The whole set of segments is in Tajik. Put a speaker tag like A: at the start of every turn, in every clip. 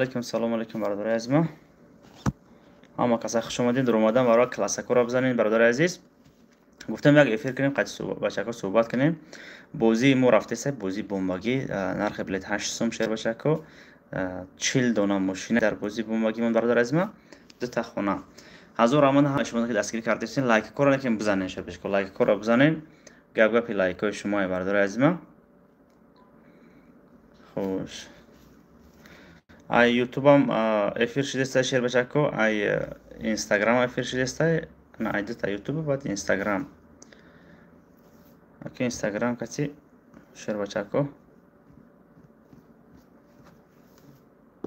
A: Алейкум, салом алейкум, бародари азизма. Ҳама каса хуш омадед, дар омадан барои классакоро бизанед, бародари азиз. Гуфтам як эфир кунем, қати бачако суҳбат кунем. Бозии мо рафтеса, бозии бомбагӣ, нархи билет 8 сум, шер бачако, 40 дона мошина дар бозии бомбагимон, бародари азизма, дута хона. Ҳазор раҳмат ҳама шумо ки дастгирӣ кардед, лайккоро лекин бизанед, шер бачако, лайккоро бизанед. Гап гапи лайкҳои шумое, бародари азизма. Хуш. Ай ютубам эфир шудеста, шер бачако, ай инстаграм эфир шудеста, на ай дута ютуб, баъд инстаграм. Аки инстаграм кати, шер бачако.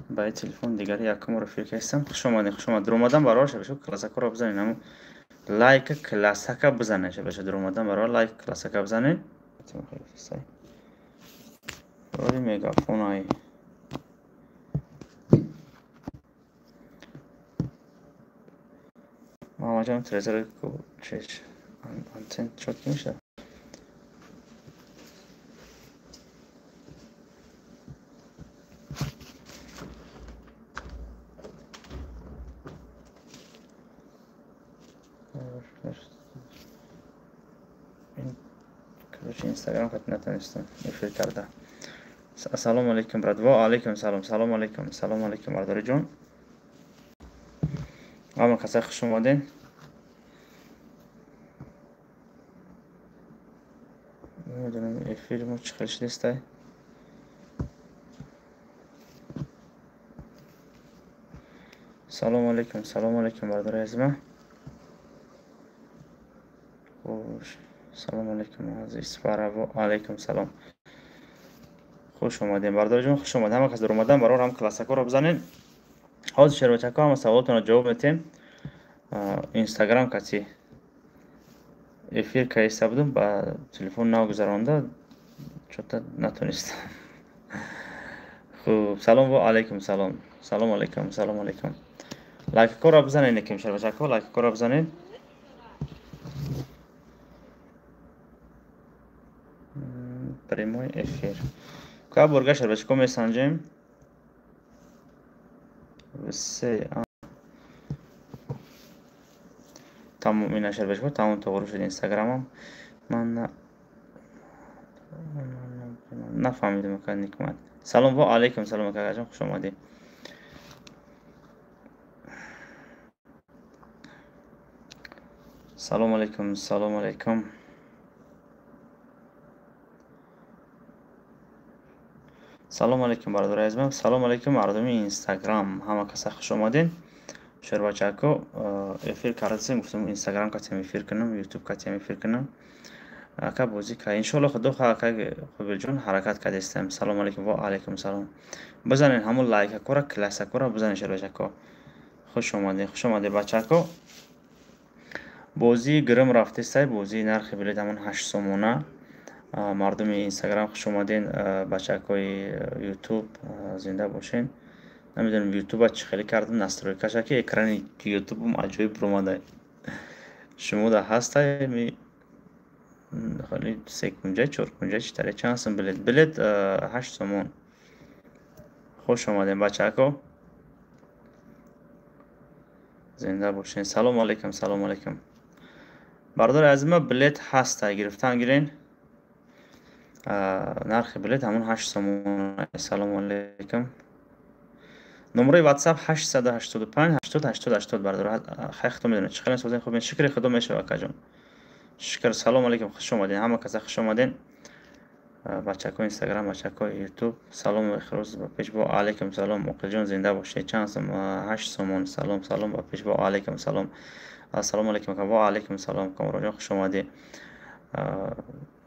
A: Ба телефон дигари якумро эфир кастам. Хуш омадед, хуш омад. Дар омадан барои шер бачако классакоро бизанед, ҳамун лайк классака бизанед, шер бачако, дар омадан барои лайк классака бизанед. Роли мегафон ай. Мамаҷон, трезор чеш антен чётко меша. Короче, инстаграм кат натонистам эфир карда. Ассалому алейкум, брат. Ва алейкум салом. Салом алейкум. Салом алейкум, бародари ҷон. Ҳама каса хуш омадед. Намедонам эфири мо чӣ хел шудестай. Салому алейкум, салому алейкум, бародари азизма. Хуш. Салому алейкум, азиз Фара. Ва алейкум салом. Хуш омадем, бародари ҷон, хуш омадед. Ҳама кас дар омадан барор ҳам классакоро бизанед. Ҳозир, шербачако, ҳама саволотонро ҷавоб метем. Инстаграм кати эфир каиста будам, ба телефон нав гузаронда, чё-то натонистам. Хуб, салом ва алейкум салом. Салом алейкум, салом алейкум. Лайккоро бизанед, неким шербачако, лайккоро бизанед. Прямой эфир. Ка борга, шербачако, месанҷем. Се тамом ина, шербачако, тамом тоғру шуд инстаграмам. Ман нафаҳмидам, ака Никмат. Салом ва алейкум салом, акаҷон, хуш омадед. Салом алейкум, салом алейкум. Салом алейкум, бародари азизам. Салом алейкум, мардуми инстаграм. Ҳама каса хуш омадед. Шербачако, эфир кардасем, гуфтам инстаграм катем эфир кунам, ютуб катем эфир кунам. Ака, бозӣ ка иншоалло, худо хоҳад, ака Қобилҷон, ҳаракат кардастем. Салом алейкум ва алейкум салом. Бизанед ҳамун лайкакора, классакора бизанед, шербачако. Хуш омадед, хуш омадед, бачако. Бозии гирм рафтестай, бозии нархи билет ҳамон 8 сомона. Мардуми инстаграм хуш омаден, бачакои ютуб зинда бошен. Намедонам ютуба чӣ хеле кардам, настройкаша ки экрани ютубам аҷоиб буромада. Шумо да ҳастай ми хеле секунҷа, чоркунҷа, чӣ таре чанд сум билет? Билет 8 сомон. Хуш омадем, бачако. Зинда бошен. Салом алейкум, салом алейкум. Бародари азизма, билет ҳастай, гирифтан гирен. Нархи билет ҳамон 8 сомон. Салому алейкум. Номерои WhatsApp 885 80 80 80, бародар. Хай, худо медонад чӣ хеле созем, хуб, шукри худо мешава, акаҷон. Шукр. Салом алейкум, хуш омадед. Ҳама каса хуш омадед. Бачакои инстаграм, бачакои ютуб. Салом ихроз ба пеш, ва алейкум салом. Оқилҷон, зинда бошед. Чанд сум? 8 сомон. Салом, салом ба пеш, ва алейкум салом. Ассалому алейкум, ва алейкум салом. Комронҷон, хуш омадед.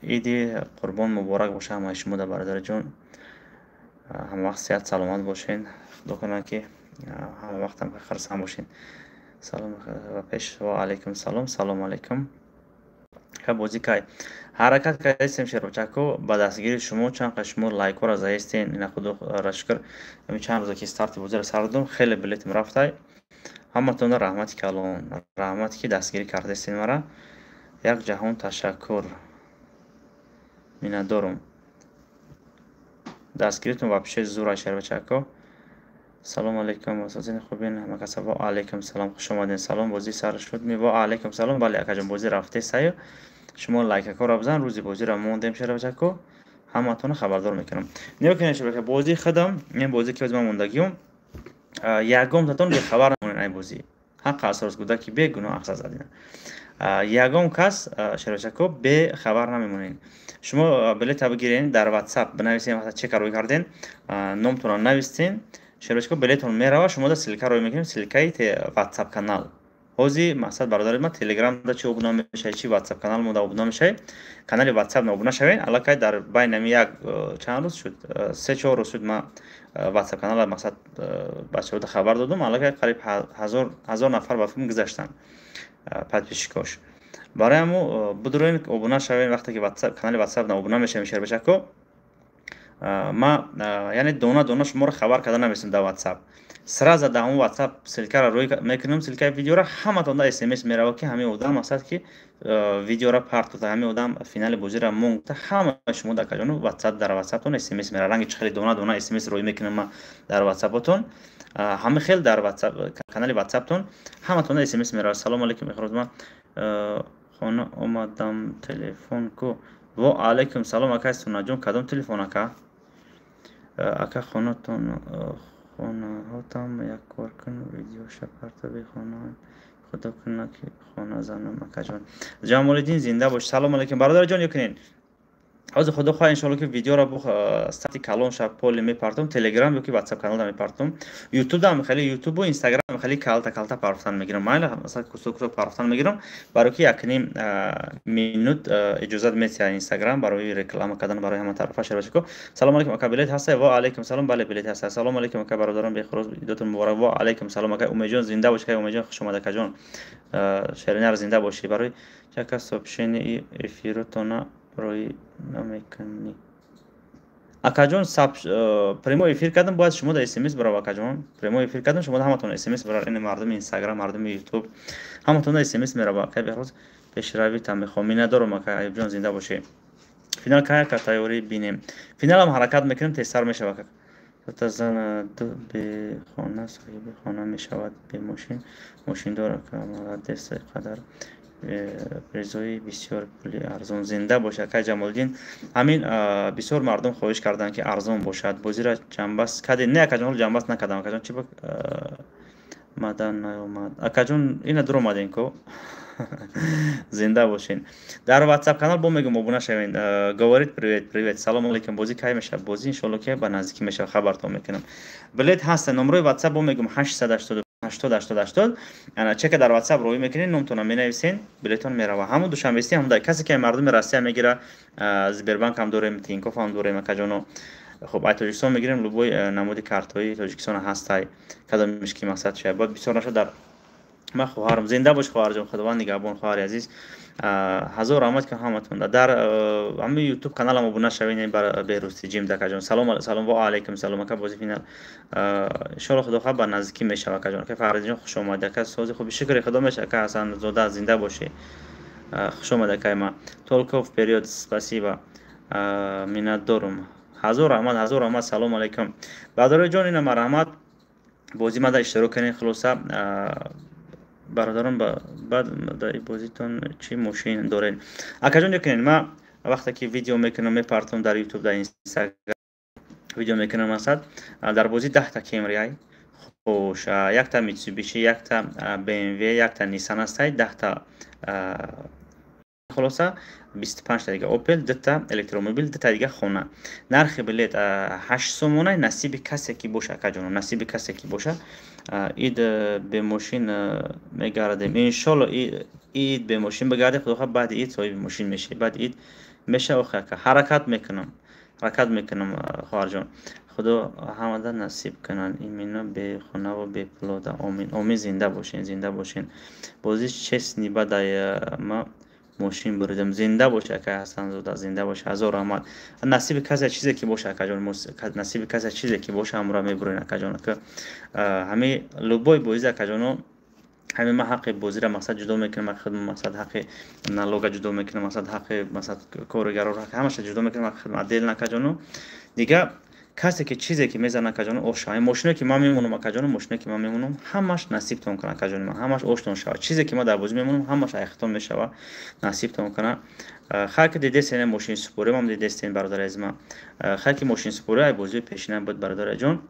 A: Иди Қурбон муборак боша ҳамаи шумо да, бародари ҷон. Ҳама вақт сиҳат саломат бошед. Худо кунад ки ҳама вақтам хурсанд бошед. Салом ба пеш, ва алейкум салом. Салом алейкум. Ка бозӣ кай? Ҳаракат кардастем, шербачако, ба дастгири шумо, чанд қадр шумо лайкҳоро заистен. Ина, худоро шукр, ҳамин чанд рӯза ки старти бозиро сар додам, хеле билетам рафтай. Ҳаматонро раҳмати калон, раҳмате ки дастгирӣ кардастен мара. Як ҷаҳон ташаккур. Миннатдорум. Дастгиритон вообще зура, шербачако. Салом алейкум, устозини хубин ҳама каса. Ва алейкум салом, хуш омадед. Салом, бозӣ сар шуд? Ва алейкум салом. Бале, акаҷон, бозӣ рафтесаю. Шумо лайкакоро бизан. Рӯзи бозиро мондем, шербачако, ҳаматонро хабардор мекунам. Нигоҳ кунед, шербача, бозии худам, ин бозӣ ки ман мондагиюм, ягон татон бехабар намонед. Ай бозӣ ҳаққа асрос кӯдаки бегуноҳ ақса задина. Ягон кас, шербачако, бехабар намемонед. Шумо билета бигирен, дар WhatsApp бинависен, чека рӯй карден, номтонро нависен, шербачако, билетон мерава. Шумо да ссылка рӯй мекунем, ссылкаи WhatsApp канал. Ҳозир мақсад, бародари ман, Телеграмда чи обуна мешавед, чи WhatsApp канал мода обуна мешавед, канали WhatsApp обуна шавед. Аллакай дар байни ами як чанд рӯз шуд, 3-4 рӯз шуд, ман WhatsApp канала мақсад бачаҳода хабар додум. Аллакай қариб 1000 нафар ба филм гузаштанд подписчикош. Барои ҳамо бидуроен, обуна шавед. Вақте ки канали WhatsApp обуна мешавем, шербачако, ма яъне дона дона шуморо хабар карда намесем дар WhatsApp. Сразу дар ҳамон WhatsApp ссылкаро рӯй мекунем, ссылкаи видеоро. Ҳаматонда СМС мерава, ки ҳамин одам мақсад ки видеоро партота, ҳамин одам финали бозиро монд. Ҳама шумо дар каҷону WhatsApp, дар WhatsAppтон СМС мера. Ранги хеле дона дона СМС рӯй мекунем ма дар WhatsAppотон, ҳама хел дар WhatsApp, канали WhatsAppтон ҳаматонда СМС мерава. Салому алейкум, ихроз, ман хона омадам, телефон ку? Во алейкум салом, акай Сунаҷон. Кадом телефон, ака? Ака, хонатон, хонаҳотам як кор кун, видеоша партоби хона. Худо куна ки хона занам. Акаҷон Ҷамолиддин, зинда бош. Салому алейкум, бародарҷон. Ёкунен, ҳозир, худо хоҳа, иншоалло, ки видеоро сати калон шаб поли мепартом, Телеграм ёки WhatsApp каналда мепартом, Ютубдам хеле, Ютубу Инстаграм хеле калта калта парфтан мегирам. Майла, масалан, кусок кусок парфтан мегирам, барои ки 1,5 минут иҷозат метиҳад Инстаграм барои реклама кардан, барои ҳама тарафа. Шербачако, салому алейкум, ака, билет ҳаста? Ва алейкум салом, бале, билет ҳаста. Салому алейкум, ака, бародарон, бехуроз, идотон муборак. Ва алейкум салом, ака Умедҷон, зинда бош. Ака Умедҷон, хуш омад, акаҷон шеринар, зинда бошӣ. Барои чака сообщение эфиротона рӯй намекунӣ, акаҷон? Прямой эфир кардам, бояд шумо да СМС барав. Акаҷон, прямой эфир кардам, шумо ҳаматон СМС барав. Ин мардуми Инстаграм, мардуми Ютуб, ҳаматон да СМС мерава. Акай Беҳроз, пешравита мехоҳам, миннатдорам. Ака Аюбҷон, зинда бошӣ. Финал кай, ака? Тайёрӣ бинем. Финалам ҳаракат мекунем, тезтар мешава, ака. Дута занаду бехона соҳиби хона мешавад, бемошин мошиндор. Ака, молодец, қадар призои бисёр, пули арзон. Зинда бошад, акай Ҷамолиддин. Ҳамин бисёр мардум хоҳиш карданд, ки арзон бошад. Бозиро ҷамъбаст кардед? Не, акаҷон, ҳоло ҷамъбаст накардам. Акаҷон, чи мадан наёмад? Акаҷон, ина дуромадем ко. Зинда бошен. Дар WhatsApp канал бо мегӯм, обуна шавед. Говорит привет, привет, салому алейкум. Бозӣ кай мешавад? Бозӣ, иншоалло, ки ба наздикӣ мешавад, хабартон мекунам. Билет ҳаста. Номрои WhatsApp бо мегӯм: 880 80 80 80. Ана чека дар WhatsApp рӯй мекунед, номтонро менависен, билетон мерава. Ҳамун душанбести, ҳамун касе ки мардуми Россия мегира, Сбербанк ҳам дорем, Тинькофф ҳам дорем, акаҷоно. Хуб, ай Тоҷикистон мегирем, любой намуди картҳои Тоҷикистон ҳастай. Кадомиш ки мақсад шояд бояд бисёр нашуд. Дар ман хоҳарам, зинда бош, хоҳарҷон, худованд нигаҳбон. Хоҳари азиз, ҳазор раҳмат, ки ҳаматон дар ҳамин Ютуб каналам обуна шавед. Беҳрӯз Тиҷим, дакаҷон, салом, салом. Ва алайкум салом, ака. Бози финал, иншоалло, худо хоҳад, ба наздикӣ мешава. Акаҷон, ака Фаридҷон, хуш омадед. Ака, сози хуби, шукри худо меша. Ака Ҳасанзода, зинда бошӣ, хуш омад. Акай ма, только вперёд, спасибо, миннатдорум. Ҳазор раҳмат, ҳазор раҳмат. Салому алайкум, бародарои ҷон, ина марҳамат, бозӣ мада иштирок кунед. Хулоса, бародарон, баъд дар бозитон чӣ мошин доред, акаҷон? Ёкунед, ма вақте ки видео мекунам, мепартом дар Ютуб, дар Инстаграм видео мекунам, масад дар бозӣ 10-та Кемриай, хуш, якта Митсубиши, якта БМВ, якта Нисан ҳастай, 10-та, хулоса 25-та дига Опел, дута электромобил, дута дига хона. Нархи билет 8 сомона. Насиби касе ки боша, акаҷоно, насиби касе ки боша. Ид бемошин мегардем, иншолло. Ид бемошин бигардем, худо хоҳад, баъди ид соҳиби мошин мешавед. Баъди ид меша, охи, ака, ҳаракат мекунам, ҳаракат мекунам. Хоҳарҷон, худо ҳамада насиб кунад, именно бехонаву бепулода. Омин, омин. Зинда бошен, зинда бошен. Бозӣ честный, бадай ма мошин буридам. Зинда бош, акай Ҳасанзода, зинда бош, ҳазор раҳмат. Насиби касе чизе ки боша, акаҷон, насиби касе чизе ки боша, ҳамура мебурен, акаҷон. Ҳами любой бозӣ, акаҷоно, ҳамин ман ҳаққи бозиро мақсад ҷудо мекунам, ҳаққи худ, мақсад ҳаққи налога ҷудо мекунам, мақсад ҳаққи, мақсад коригаро, ҳамаша ҷудо мекунам, ҳаққи худм отдельно, акаҷоно. Дига Касе ки чизе ки мезанад, акаҷоно, ош шава. Мошиное ки ман мемонам, акаҷоно, мошиное ки ман мемонам, ҳамаш насибтон кунад, акаҷони ман, ҳамаш оштон шавад. Чизе ки ман дар бозӣ мемонам, ҳамаш айхтон мешавад, насибтон кунад. Хайр ки дидестен, мошини супорӣ мам дидестен, бародари азиз ман. Хайр ки мошини супорӣ ай бозии пешина буд, бародараҷон.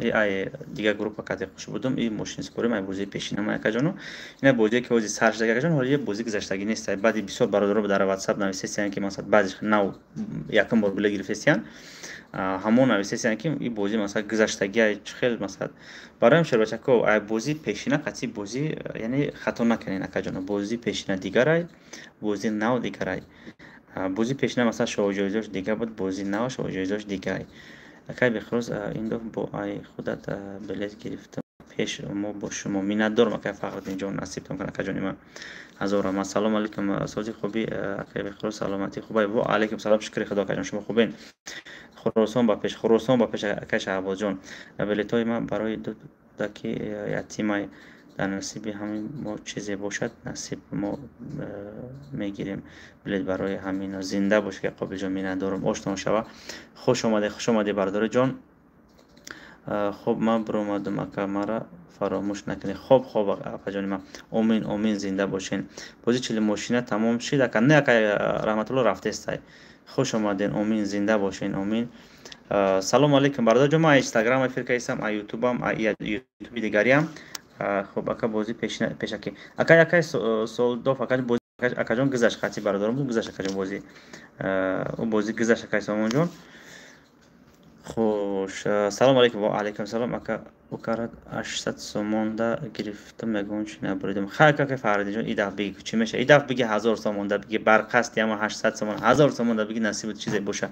A: И ай дигар группа кате хуш будум, и мошини супорӣ ай бозии пешина ма, акаҷоно. Ина бозие ки ҳозир сар шуда, акаҷон, ҳоли бозӣ гузаштагӣ нест. Баъди бисёр бародаро дар WhatsApp нависестиян, ки масалан баъзеш нав якум бор билет гирифтестиян, ҳамон нависестиян, ки и бозӣ масалан гузаштагия, чӣ хел масалан. Бароям шербачако, ай бозии пешина қатъи бозӣ, яъне хато накунед, акаҷоно. Бозии пешина дигарай, бозии нав дигарай. Бозии пешина масалан шоҳҷоизош дигар буд, бозии нав шоҳҷоизош дигарай. Акай Бехрӯз, ин дафъ бо ай худат билет гирифтам, пеш мо бо шумо. Миннатдорам, акай Фахриддинҷон, насибтон кунад, акаҷони ман, ҳазор раҳмат. Салом алейкум, сози хубӣ, акай Бехрӯз, саломатӣ хубай? Во алейкум салом, шукри худо, акаҷон, шумо хубен? Хуросон ба пеш, Хуросон ба пеш, акай Шаҳбозҷон. Билетҳои ман барои ду кӯдаки ятимай, дар насиби ҳамин мо чизе бошад, насиб мо мегирем билет барои ҳамино. Зинда бошед, ки Қобилҷон, миннатдорам, оштон шава. Хуш омадед, хуш омадед, бародари-ҷон. Хуб, ман биромадам, ака, мара фаромӯш накунед. Хоб, хоб, акаҷони ман, омин, омин, зинда бошен. Бози чили мошина тамом шид, ака? Не, ака Раҳматулло, рафтестай. Хуш омаден, омин, зинда бошен, омин. Салому алейкум, бародарҷон. Ман Инстаграм эфир кардистам, а Ютубам, Ютуби дигариам. Хуб, ака, бозӣ пешакӣ, акай, акай Солдов, ака, бозӣ, акаҷон, гузашт, қатъи бародарам гузашт, акаҷон, бозӣ, ӯ бозӣ гузашт, акай Сомонҷон. Хуш, салому алейкум. Ва алейкум салом, ака. Укарат 800 сомонда гирифтам, ягон чи набуридам. Хайр, ака Фаридинҷон, и дафъ биги, чӣ меша? И дафъ биги, 1000 сомонда биги, барқасти ама 800 сомон, 1000 сомонда биги, насибут чизе боша.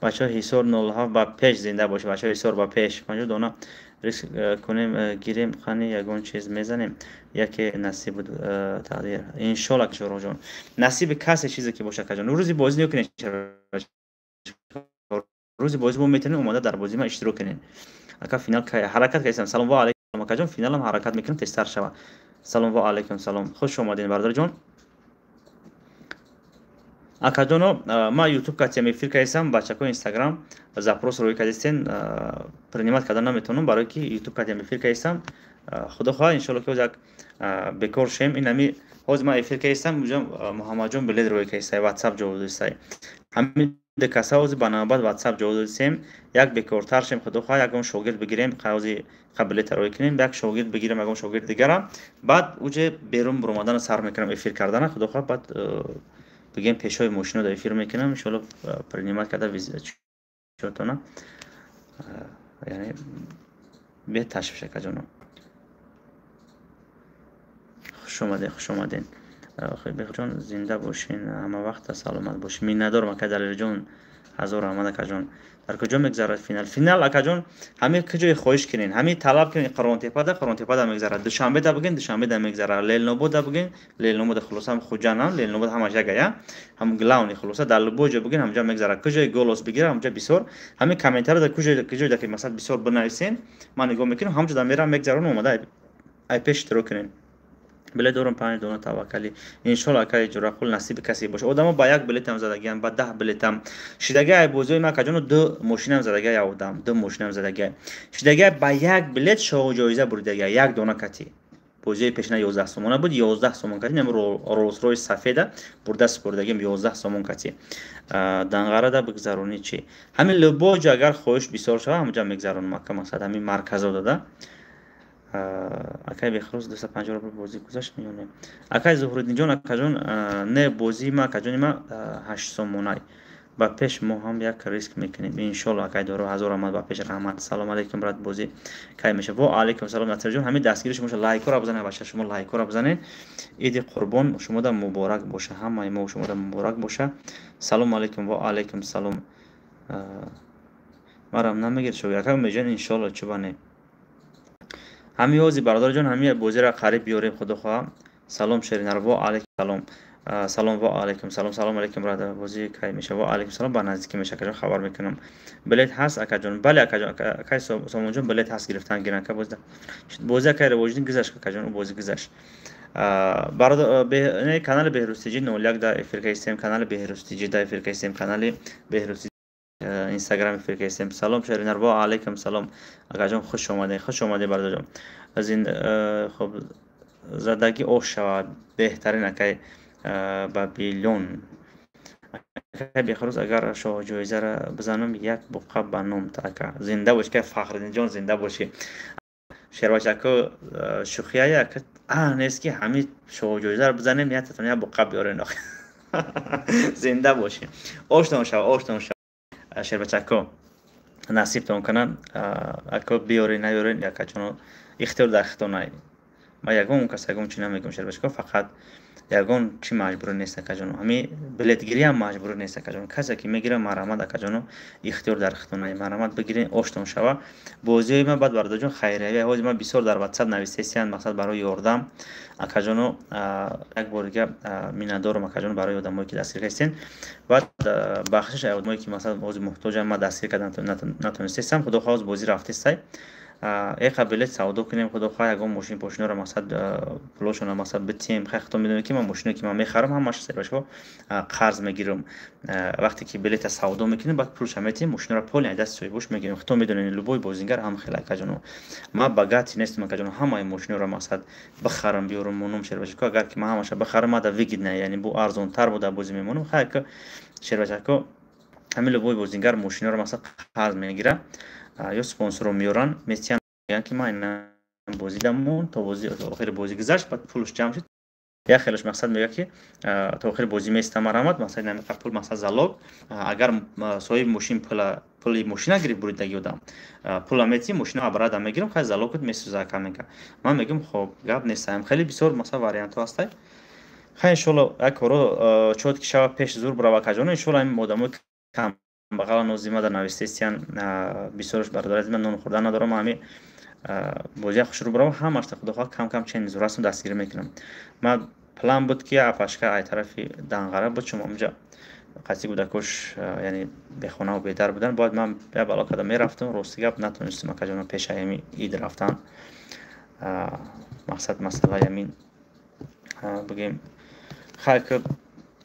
A: Бачаҳо, Ҳисор 07 ба пеш, зинда боша, бачаҳо, Ҳисор ба пеш. 50 дона риск кунем, гирем, қани ягон чиз мезанем, яке насибу тақдир, иншолла. Кишороҷон, насиби касе чизе ки боша, акаҷон. Рӯзи бозӣ накунед, рӯзи бозӣ мо метавонем омода дар бозӣ ма иштирок кунем. Ака, финал кай? Ҳаракат кардем. Салом ва алейкум, акаҷон, финалам ҳаракат мекунем, тезтар шава. Салом ва алейкум салом, хуш омадед, бародарҷон. Акаҷоно, ман Ютуб катиам эфир кардистам. Бачакои Инстаграм запрос рӯй кардистен, принимать карда наметавонам, барое ки Ютуб катиам эфир кардистам. Худо хоҳад, иншолло, ки ҳоз як бекор шем. Инами ҳозир ман эфир кардистам, уҷа Муҳаммадҷон билет рӯй кардистай, Ватсап ҷавоб додистай. Ҳамин ду каса ҳозир ба навбат Ватсап ҷавоб додистем. Як бекортар шем, худо хоҳад, ягон шогирд бигирем, ҳозир билета рӯй кунем, як шогирд бигирем, ягон шогирд дигара. Баъд уҷе берун буромадана сар мекунам, эфир кардана, худо хоҳад. Баъд бигем, пешҳои мошино дар эфир мекунам, иншоалло, принимать карда чотона, яъне беташвиш. Акаҷоно, хуш омадед, хуш омадед, беҷон, зинда бошин, ҳама вақта саломат бошин. Миннатдорам, ака Далерҷон, ҳазор раҳмат, акаҷон. Дар куҷо мегузарад финал? Финал, акаҷон, ҳамин куҷое хоҳиш кунен, ҳамин талаб кунен. Қурғонтепада, Қурғонтепада мегузарад. Душанбеда бигин, Душанбеда мегузарад. Ленинобода бигин, Ленинобода. Хулоса, Хуҷанд, Ленинобод, ҳамаш ягая, ҳам главный. Хулоса, дар любой ҷо бигин, ҳамҷа мегузарад. Куҷои голос бигира, ҳамҷа бисёр ҳамин комментарио дар куҷое ки масалан бисёр бинависен, ман нигоҳ мекунам, ҳамҷо да мерам, мегзаронам, омада ай пеш иштирок кунен. Билет дорам, панҷ дона, таваккалӣ, иншолло, акаи Ҷурақул, насиби касе боша. Одамо ба як билетам задагиам, ба 10 билетам шидагиай. Ай бозиҳои ман, акаҷоно, ду мошинам задагиай, як одам ду мошинам задагиай, шидагиай, ба як билет шоҳ ҷоиза буридагиай, як дона кати. Бозиҳои пешина 11 сомона буд, 11 сомон кати нам Роллс Ройс сафеда бурда супоридагиам, 11 сомон кати. Данғарада бигзаронӣ чӣ? Ҳамин любой ҷо агар хоҳиш бисёр шава, ҳамаҷа мегзаронам, ака. Мақсад, ҳамин марказо дада. Акай Бехрӯз, 250 рубл бозӣ гузашт ё не? Акай Зуҳриддинҷон, акаҷон, не, бозии ма, акаҷони ма, 8 сомонай. Ба пеш, мо ҳам як риск мекунем, иншолло. Акай Доро, ҳазор раҳмат, ба пеш, раҳмат. Салом алейкум, брат, бозӣ кай меша? Во алейкум салом, Насирҷон. Ҳамин дастгири шумо, лайкора бизанед, бача, шумо лайкора бизанед. Иди Қурбон шумода муборак боша, ҳамаи мо шумода муборак боша. Салому алейкум, ва алейкум салом. Марам намегиред шогирд, ака Умедҷон? Иншолло, чуба не? Ҳамин ҳози, бародарҷон, ҳамин бозиро қариб биёрем, худо хоҳа. Салом, Шеринар, во алейкум салом. Салом, ва алейкум салом. Салом алейкум, брат, бозӣ кай меша? Ва алейкум салом, ба наздикӣ меша, акаҷон, хабар мекунам. Билет ҳаст, акаҷон? Бале, акаҷон, акай Сомонҷон, билет ҳаст, гирифтан гиран, ака. Бозӣ, акай Ревоҷидин, гузашт, акаҷон, бозӣ гузашт. Канали Беҳрӯз Тҷ 01 да эфир кастем, канали Беҳрӯз Тҷ да эфир кастем, канали Беҳрӯз. Инстаграм эфир кардем. Салом, Шеринар, ва алайкум салом, акаҷон, хуш омадед, хуш омадед, бародарҷон. Аз ин хоб задагӣ ош шавад, беҳтарин, акай Бабилон. Акай Бехрӯз, агар шоҳҷоизаро бизанам, як буқа ба ном ака. Зинда бош, акай Фахриддинҷон, зинда бошӣ. Шербачако, шӯхияя ака, а нест ки ҳамин шоҳҷоизаро бизанем, ятатон як буқа биёрен. Зинда бошӣ. Оштон шава, оштон шава. Шербачако, насибтон кунад. Ако биёрен, наёрен, якачоно ихтиёр дар хитонай. Ма ягон кас ягон чи намегӯям, шербачако, фақат ягон чи маҷбурӣ нест, акаҷоно. Ҳами билетгириам маҷбурӣ нест, акаҷоно. Касе ки мегира, марҳамат, акаҷоно, ихтиёр дар хитонай. Марҳамат, бигирен, оштон шава. Бозиҳои ман баъд, бародарҷон, хайриявӣ. Ҳозир ман бисёр дар WhatsApp нависесиянд, мақсад барои ёрдам. Акаҷоно, як бор дига миннатдорам, акаҷоно, барои одамое ки дастгир кардистен. Баъд бахшиш ай одамое ки масалан ҳозир муҳтоҷам, ман дастгир кардан натонистестам. Худо хоҳ, бозӣ рафтестай. Эқа билет савдо кунем, худо хоҳ, ягон мошин пошиноро мақсад пулошона мақсад битиҳем. Хай, худо медонед, ки ман мошиное ки ман мехарам, ҳамааш сербашо қарз мегирам. Вақте ки билета савдо мекунем, баъд пулша метиҳем, мошиноро поли ай даст соҳибош мегирем. Худо медонед, любой бозингар ҳам хел, акаҷоно. Ман богатый нестам, акаҷоно, ҳамаи мошиноро мақсад бихарам, биёрам, монум, шербачако. Агар ки ман ҳамаша бихарам, мада выгодно, яъне бу арзонтар буда бозӣ мемонам. Хай, ка шербачако, ҳамин любой бозингар мошиноро мақсад қарз мегира ё спонсорро меёранд, метиҳанд, мегӯянд ки ман ина бозӣ дамон то бозӣ охири бозӣ гузашт, баъд пулш ҷамъ шуд. Як хелаш мақсад мегӯяд, ки то охири бозӣ местам, марҳамат, мақсад намеқа пул, мақсад залог. Агар соҳиби мошин пули мошина гирифт, буридаги одам пула метиҳ, мошина обратно мегирам, хай, залогат месӯза, ака, мега. Ман мегӯям, хоб, гап нестам. Хеле бисёр масалан вариантҳо ҳастай. Хай, иншолло, як коро чот ки шава, пеш зур бурава, акаҷоно. Иншолло, ҳамин одамои камбағала нозима дар навистестиян, бисёрш бародари ман нон хӯрдан надорам. Ҳами бозия хушрӯ бурава, ҳамашта, худо хоҳад, кам кам чен зур ҳастам, дастгирӣ мекунам. Ман план буд, ки апашка ай тарафи Данғара буд, чун онҷа қатъи кӯдакош, яъне бехонаву бедар будан, бояд ман як бало карда мерафтам. Рости гап, натонистам, акаҷоно, пешаи ҳами ид рафтан. Мақсад масъалаи ҳамин бигем, хай, ки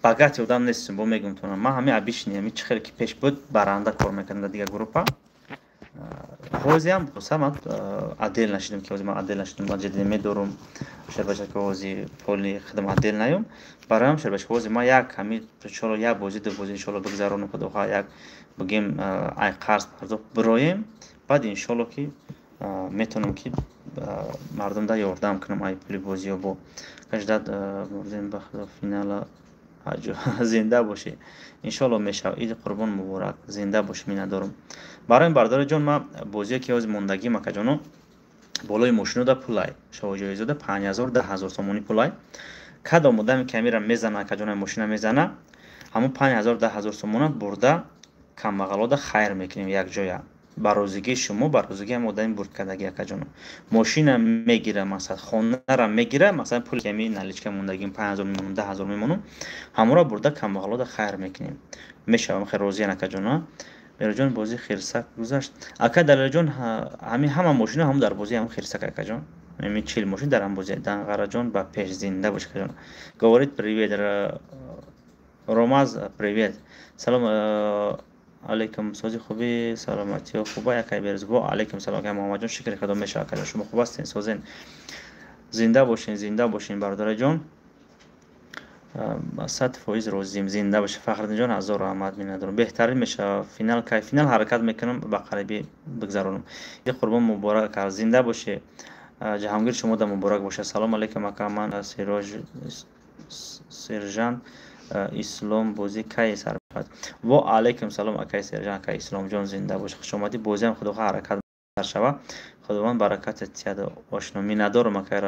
A: богатый одам нестем, бо мегӯм тонам, ман ҳамин обычный, ҳамин чӣ хеле ки пеш буд, баранда кор мекардам дар дигар группа. Ҳозиам боса ман отдел нашидам, ки ҳозир ман отдел нашидам, ман ҷиддӣ медорум, шербачако, ҳозир поли хидм отдел наём. Бароям, шербачако, ҳозир ман як ҳамин иншолло як бозӣ, ду бозӣ иншолло бигзаронам, худо хоҳад, як бигем ай қарз пардохт бироем, баъд иншолло ки метавонам ки мардумда ёрдам кунам ай пули бозиҳо. Бо каждат мурдем, ба худо, финала. Зинда бошӣ, иншолло мешавад. Иди қурбон муборак, зинда бошӣ, миннатдорум. Барои бародари ҷон, ман бозие ки ҳозир мондагим, акаҷоно, болои мошинода пулай, шоҳҷоизода 5000, 10 000 сомонӣ пулай. Кадом одаме ки амира мезана, акаҷоно, мошина мезана, ҳамон 5000, 10 000 сомона бурда камбағалода хайр мекунем якҷоя. Ба розигии шумо, ба розигии ҳам одами бурдкардаги, акаҷоно. Мошина мегира, масалан, хонара мегира, масалан, пули ами наличка мондагим, 5000 мемонам, 10 000 мемонам, ҳамонро бурда камбағалода хайр мекунем. Мешавам, хел розиян, акаҷоно? Мероҷон, бозӣ хирсак гузашт, ака Далелҷон. Ҳамин ҳама мошина ҳам дар бозӣ ҳам хирсак, акаҷон, ҳамин 40 мошин дар ҳам бозӣ. Данғараҷон, ба пеш, зинда бош, акаҷон. Говорит привет, Ромаз, привет, салом алейкум. Сози, хуби, саломатиё хуба, якай берӯз? Во алейкум салом, акай Муҳаммадҷон, шукри худо, мешава, акаҷон. Шумо хуб ҳастен, созен? Зинда бошен, зинда бошен, бародараҷон, 100% розием. Зинда бошед, Фахриддинҷон, ҳазор раҳмат, миннатдорам. Беҳтарин мешава. Финал кай? Финал ҳаракат мекунам, ба қарибӣ бигзаронам. Иди қурбон муборак, ака, зинда бошед. Ҷаҳонгир, шумо да муборак бошад. Салом алейкум, ака, ман Сироҷ, сержант Ислом, бозӣ кай сар мешавад? Во алейкум салом, акаи сержант, акаи Исломҷон, зинда бош, хушомадӣ. Бозиам, худо хоҳ, ҳаракат сар шава, худованд баракатат диҳад, ошно. Миннатдорам, акаи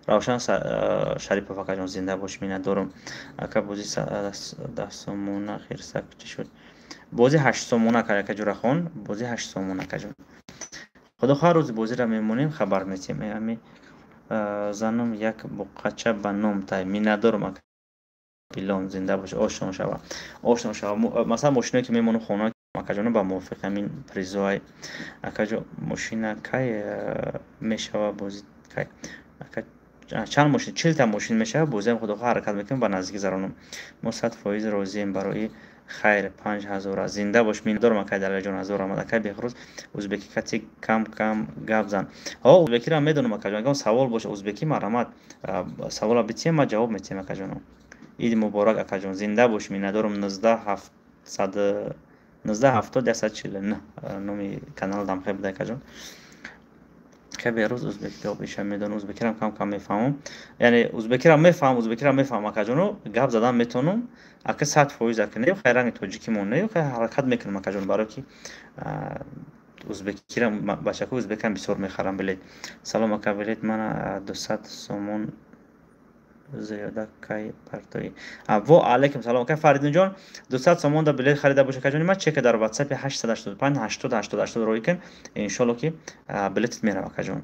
A: Равшан Шарипов, акаҷон, зинда бош, миннатдорам. Ака, бозӣ 10 сомона хирсак чӣ шуд? Бозӣ 8 сомона, ака Ҷурахон, бозӣ 8 сомона, акаҷон. Худо хоҳ, рӯзи бозиро мемонем, хабар метиҳем. Ами занум як буқача ба ном тай. Миннатдорам, ака Билон, зинда бош, ошон шава, ошон шава. Масалан, мошиное ки мемонам хона, акаҷоно, ба мувофиқи ҳамин призоай. Акаҷо, мошина кай мешава, бозӣ кай, ака? Чанд мошин? 40-та мошин мешавад. Бозиам, худо хоҳ, ҳаракат мекунем, ба наздикӣ заронам. Мо 100% розием барои хайр, 5000. Зинда бош, миннатдорам, акай Далерҷон, ҳазор раҳмат. Акай Беҳрӯз, узбекӣ кати кам кам гап зан. Ҳо, узбекиро медонам, акаҷон. Ягон савол боша узбекӣ, марҳамат, савола битием, ман ҷавоб метиҳам, акаҷоно. Иди муборак, акаҷон, зинда бош, миннатдорам. 19 719 70 149 номи канал дамхе буда, акаҷон. Акай Беҳрӯз, узбекиро иша медонам, узбекиро кам кам мефаҳмам, яъне узбекиро мефаҳмам, узбекиро мефаҳмам, акаҷоно, гап задан метавонам, ака, 100%, ака, не, хай, ранги тоҷикимон не, хай, ҳаракат мекунам, акаҷон, барое ки узбекиро бачакҳои узбекам бисёр мехарам билет. Салом, ака, билет мана 200 сомон зиёда кай партоӣ? Во алайкум салом, ака Фаридунҷон. 200 сомон да билет харида боша, акаҷони ман, чека дар ватсапи 885 80 80 80 роӣ кун, иншолло, ки билетит мерава, акаҷон.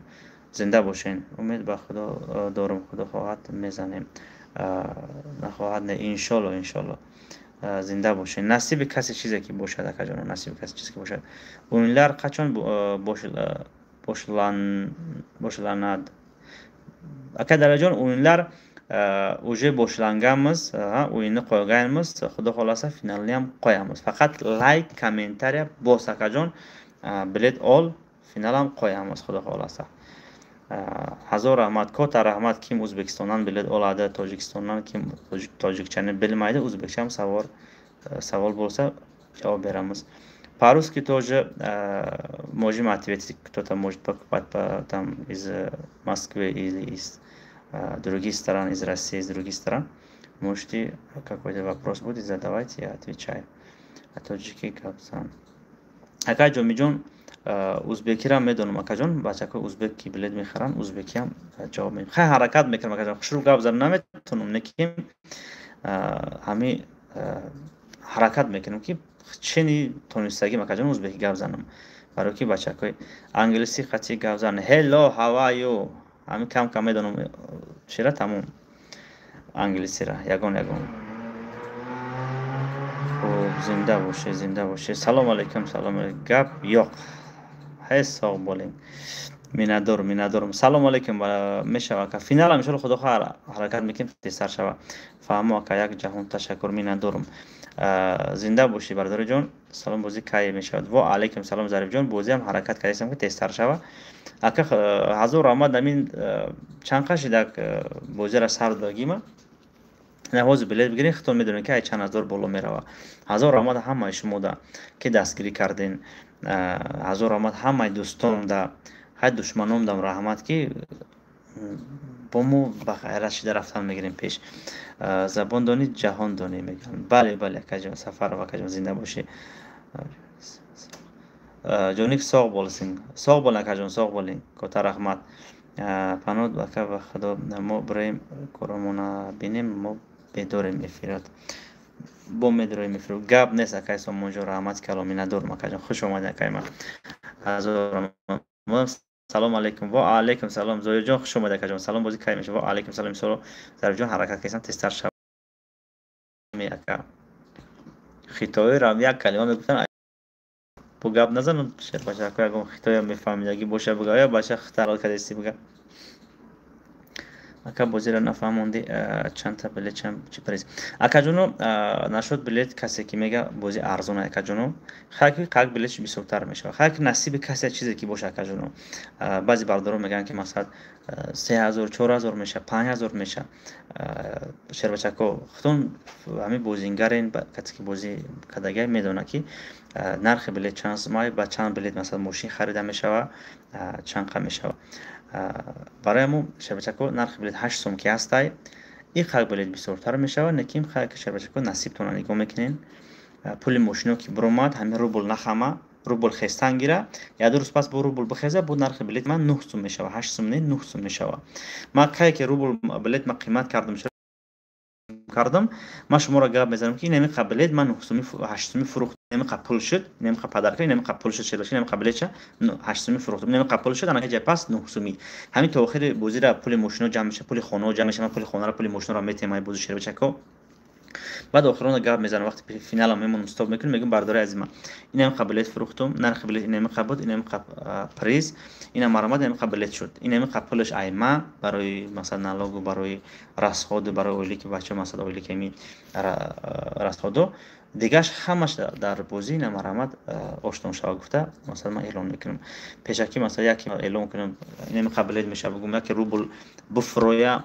A: Зинда бошен. Умед ба Худо дорум, Худо хоҳад, мезанем, нахоҳад, не. Иншолло, иншолло, зинда бошен. Насиби касе чизе ки бошад, акаҷон, насиби касе чизе ки бошад. O'yinlar qachon boshlanadi, ака Далерҷон? O'yinlar уже boshlanganmiz, o'yinni qo'yganmiz, xudo xohlasa, finalniyam qo'yamiz. Faqat layk, комментария bos, akajon, bilet ol, finalam qo'yamiz, xudo xohlasa. Ҳазор раҳмат, ката раҳмат. Ким Ӯзбекистонdan билет oladi, Tojikistondan kim tojikchani bilmaydi, o'zbekcham savol bo'lsa, javob beramiz. По-русски тоже можем ответить, кто-то может покупать там из Москвы или из других стран, из России, из других стран. Можете, какой-то вопрос будет, задавайте, я отвечаю. А тоҷикӣ гап зан. Ака Ҷомиҷон, узбекиро медонам, акаҷон, бачакҳои узбек ки билет мехаранд, узбекиам ҷавоб медиҳам. Хай, ҳаракат мекунам, акаҷон, хушрӯ гап зан наметавонам, лекин ҳами ҳаракат мекунам, ки чени тонистагим, акаҷон, узбекӣ гап занам, барои ки бачакҳои англисӣ қатъи гап зан. Hello, how are you, ҳамин кам кам медонам чира, тамом, англисира ягон ягон. Хуб, зинда боше, зинда боше. Салом алейкум, салом алейкум. Гап yo'q, ҳез, соғ болем. Миннатдорум, миннатдорум. Салом алейкум. Мешава, ака, финалам, иншолло, худо хоҳ, ҳаракат мекунем, тезтар шава. Фаҳмо, ака, як ҷаҳон ташаккур, миннатдорум, зинда бошӣ, бародари ҷон. Салом, бозӣ кай мешавад? Во алейкум салом, Зарифҷон. Бозиам ҳаракат кардастам, ки тезтар шава, ака. Ҳазор раҳмат. Амин чанд қашидак бозиро сар додагима, ҳозир билет бигиред, худтон медонед, ки ай чанд ҳазор боло мерава. Ҳазор раҳмат ҳамаи шумода, ки дастгирӣ карден. Ҳазор раҳмат ҳамаи дӯстонда, ҳай, душманомдам раҳмат, ки бо мо ба ғайрат шида рафтан мегирем пеш. Забон донӣ, ҷаҳон донӣ, мегӯям. Бале, бале, акаҷон Сафаров, акаҷон, зинда бошӣ. Ҷоник, соғ болсин, соғ бол, акаҷон, соғ болин, ката раҳмат. Паноҳ, ака, ба Худо. Мо бироем, коромона бинем, мо бедорем эфират, бо медороем эфир. Гап нест, акай Сомонҷон, раҳмат калом, миннатдорум, акаҷон. Хуш омадед, акай ман. Ҳазор салом алейкум. Во алейкум салом, Зоирҷон, хуш омадед, акаҷон. Салом, бозӣ кай мешавад? Во алейкум салом. Иншолло, Зарифҷон, ҳаракат кардам, тезтар шава, ака. Хитоиро як калима мегуфтан, бо гап назанам, шербачако, ягон хитоя мефаҳмидагӣ боша, буга: «Оя, бача, хита кадести», буга. Ака, бозиро нафаҳмонди, чандта билет, чи приз, акаҷоно? Нашуд билет, касе ки мега, бози арзон, акаҷоно, хайки қак билетш бисёртар мешавад. Хайки насиби касе чизе ки боша, акаҷоно. Баъзе бардорон мегӯянд, ки масалан, 3000, 4000 меша, 5000 меша. Шербачако, худтон ҳамин бозингарен, касе ки бозӣ кардагиа медонад, ки нархи билет чанд сумай, ба чанд билет, масалан, мошин харида мешава, чанд қа мешава. Барои мо, шербачако, нархи билет 8 сум ки ҳастай, ин қак билет бисёртар мешавад. Лекин хайки, шербачако, насибтона нигоҳ мекунем. Пули мошино ки биромад, ҳамин рубл нахама, рубл хестан гира, як ду рӯз пас бо рубл бихеза, бо нархи билет ман 9 сум мешава, 8 сум не, 9 сум мешава. Ман кае ки рубл билет ма қимат кардам, ман шуморо гап мезанам, ки инамиқа билет ман 9 суми, 8 суми фурӯхт, инамиқа пул шуд, инамиқа подарка, инамиқа пул шуд, шербача, инамиқа билетша 8 суми фурӯхтам, инамиқа пул шуд. Ана ҷай пас 9 суми, ҳамин то охири бозира пули мошино ҷамъ меша, пули хонао ҷамъ меша. Ман пули хонаро, пули мошиноро метиҳам ай бози, шербачако. Баъд охирона гап мезанам, вақти финалам мемонам, стоп мекунем, мегӯям: «Бардори азима, инам қа билет фурӯхтум, нархи билет инами қа буд, инами қа приз, ина маромад, инами қа билет шуд, инами қа пулаш айма барои, масалан, налогу, барои расходу, барои ойлики бача, масалан, ойлики ами расходу, дигаш ҳамаш дар бозӣ, ина марамад ошно шава», гуфта, масалан, ман эълон мекунам пешакӣ. Масалан, яке эълон кунам, инами қа билет мешава, бугум, яке рубл буфроя,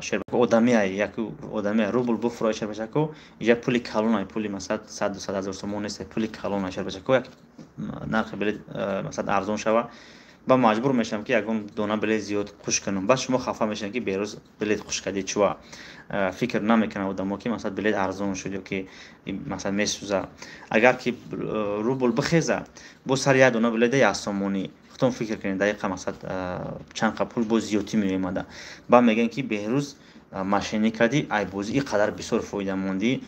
A: шербако, одамиай, як одамиай, рубл буфроя, шербачако, иҷа пули калонай, пули, масалан, сад, 200 ҳазор сомон нест, пули калонай, шербачако. Як нархи билет, масалан, арзон шава, ба маҷбур мешавам, ки ягон дона билет зиёд хуш кунам. Баъд шумо хафа мешавед, ки берӯз билет хуш кардӣ чува. Фикр намекунад одамо, ки, масалан, билет арзон шуд ё ки, масалан, месӯза. Агар ки рубл бихеза, бо сари як дона билета 1 сомонӣ, худтон фикр кунед, дақиқа, масалан, чанд қа пул боз зиёдтӣ меомада. Баъд мегӯянд, ки Беҳрӯз, мошенник кардӣ, ай бозӣ ин қадар бисёр фоида мондӣ,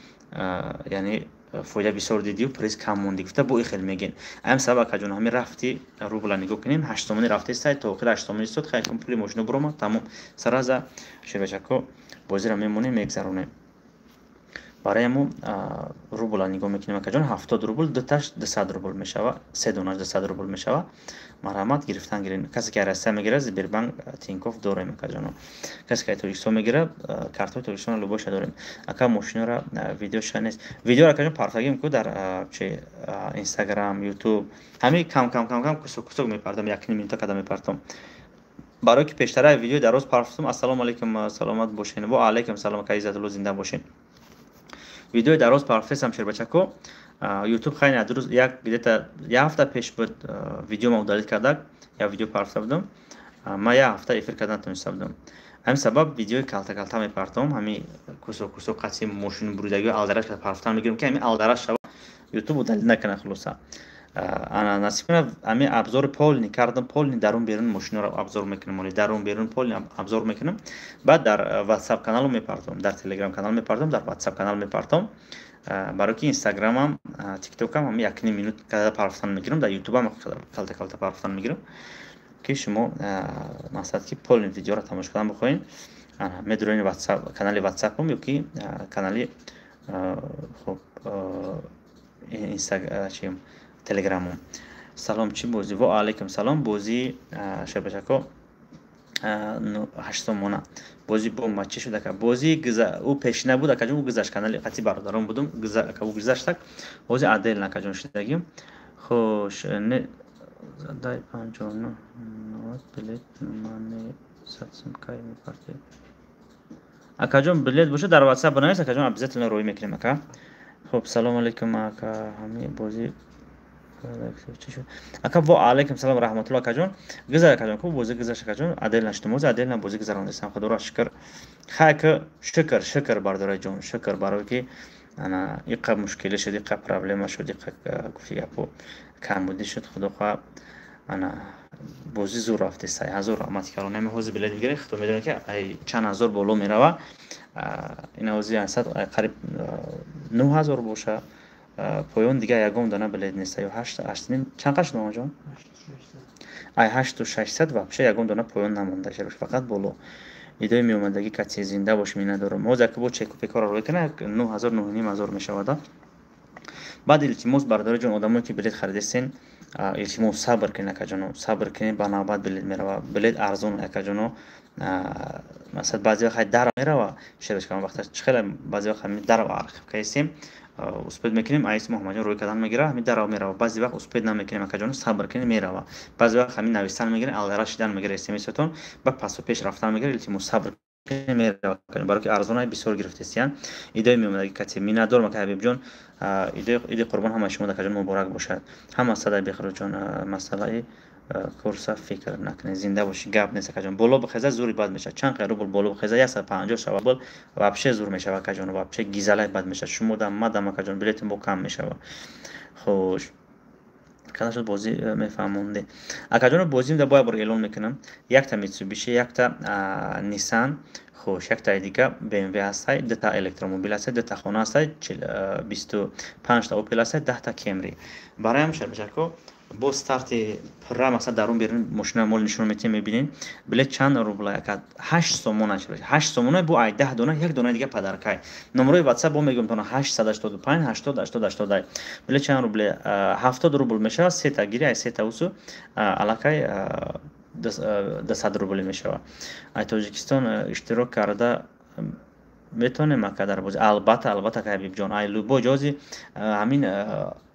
A: яъне фоида бисёр дидию приз кам мондӣ, гуфта, бо ин хел мегӯен. Ҳамин сабаб, акаҷон, ҳамин рафти рубла нигоҳ кунем, 8 сомонӣ рафтеста, то охир 8 сомонӣ истод. Хайр, пули мошино буромад, тамом, сараза, шербачако, бозиро мемонем, мегзаронем. Барои мо рубла нигоҳ мекунем, акаҷон, 70 рубл дуташ 200 рубл мешава, се донаш 200 рубл мешава. Марҳамат, гирифтан гирен. Касе ки Россия мегирад, Сбербанк, Тинькофф дорем, акаҷоно. Касе ки Тоҷикистон мегирад, картҳои Тоҷикистон любойша дорем. Ака, мошинора видеоша нест? Видеоро, акаҷон, партагим ку дар чи, Инстаграм, Ютуб, ҳамин кам кам кам кам, кусок кусок мепартам, якним минута када мепартам, барое ки пештара видеои дароз партам. Ассалому алайкум, саломат бошен. Во алайкум салом, ака Иззатулло, зинда бошен. Видеои дароз партесам, шербачако, Ютуб хайна дурӯз, як где-то як ҳафта пеш буд, видеома удалить кардак. Як видео парфта будам, ман як ҳафта эфир карда натониста будам. Ҳамин сабаб видеои калта калта мепартом, ҳамин кусок кусок, қатъи мошини буридагио алдараш парфтан мегирам, ки ҳамин алдараш шава, Ютуб удалить накунад. Хулоса, ана, насиб кунад, ҳамин обзори полный кардам, полный дарун берун мошиноро обзор мекунам, оли дарун берун полный обзор мекунам. Баъд дар Ватсап каналу мепартом, дар Телеграм канал мепартом, дар Ватсап канал мепартом, барои ки Инстаграмам, Тиктокам ҳами якним минут када парфтан мегирам, дар Ютубам калта калта парфтан мегирам, ки шумо, масалан, ки полный видеоро тамошо кардан бихоҳед, медурен Ватсап, канали Ватсапам ё ки канали, хоб, инста, Телеграмом. Салом, чӣ бозӣ? Во алайкум салом. Бозии, шербачако, 8 сомона бозӣ бомба. Чӣ шуд, ака? Бозии ӯ пешина буд, акаҷон, ӯ гузашт. Канали қатъи бародарон будум, ӯ гузаштак, ҳозир отдельно, акаҷон, шудагим. Хош, не дай 59 90 билет мане садсум кай мепартед? Акаҷон, билет боша, дар Ватсап бинавис, акаҷон, обязательно рӯй мекунем, ака. Хуб, салому алайкум, ака, ҳамин бозӣ чӣ шуд, ака? Во алайкум салом, раҳматулло, акаҷон. Гузар, акаҷон, ку бозӣ гузашт, акаҷон, отдельно шудем, ҳозир отдельно бозӣ гузарондастам. Худоро шукр, хай ки шукр, шукр, бардораҷон, шукр, барое ки ана иқа мушкилӣ шуд, иқа проблема шуд, иқа, гуфти гапо, камбудӣ шуд. Худо хоҳа, ана бозӣ зур рафтеста, ҳазор раҳмати калон. Ҳами ҳозир билет мегиред, худо медонед, ки чанд ҳазор боло мерава. Ина ҳозир қариб 9000 боша, поён дига ягон дона билет неста, ё ҳашт, ҳаштним, чанд қа шуд, мамаҷон? Ай 8600 вообще ягон дона поён намонда, фақат боло. Идои меомадагӣ касе зинда бош, миннатдорам. Ҳозир ака бо чеку пекора рӯй кана, 9000, 9500 мешавада. Баъд илтимос, бародари ҷон, одамое ки билет харидастен, илтимос, сабр кунед, акаҷоно, сабр кунед, ба навбат билет мерава. Билет арзон, акаҷоно. Масалан, баъзе вақт дар мерава, шерашкан вақта хеле баъзе вақт ҳамин дарав архив каистем, успеть мекунем, аис Муҳаммадҷон рӯй кардан мегира, ҳамин дарав мерава. Баъзе вақт успеть намекунем, акаҷоно, сабр кунед, мерава. Баъзе вақт ҳамин навистан мегирем, алдара шидан мегира смсотон, ба пасу пеш рафтан мегира. Илтимос, сабр мерава, барои ки арзонай бисёр гирифтестиян. Идои меомадаги касе, миннатдорам, ака Ҳабибҷон. Иди Қурбон ҳамаи шумо, акаҷон, муборак бошад. Ҳама садай бехруҷон, масъалаи курса фикр накунед, зинда бошӣ, гап нест, акаҷон. Боло бихеза, зури бад мешавад. Чанд қай рубл боло бихеза, 150 шава, бол вообще зур мешава, акаҷон, вообще гизалай бад мешавад. Шумо дам, мадам, акаҷон, билети мо кам мешава. Хуш, када шуд бозӣ, мефаҳмонде, акаҷоно? Бозим да бояд бор эълон мекунам: якта Митсубиши, якта Нисан, хуш, яктаи дига БМВ ҳастай, дута электромобил ҳастай, дута хона ҳастай, 25-та Опел ҳастай, 10-та Кемри. Бароям, шарбачако. Бо старти пурра, масалан, дарун берун мошина мол нишон метиҳем, мебинем. Билет чанд рубла, ака? 8 сомона, 8 сомона. Бо ай 10 дона як дона дига подаркай. Номерои ватсап бо мегӯям тона: 885 80 80 80. Билет чанд рубле? 70 рубл мешавад. Сета гири, ай сета усу аллакай 200 рубли мешавад. Ай Тоҷикистон иштирок карда метавонем, ака, дар бозӣ? Албатта, албатта, ҳабибҷон, ай любой ҷози. Ҳамин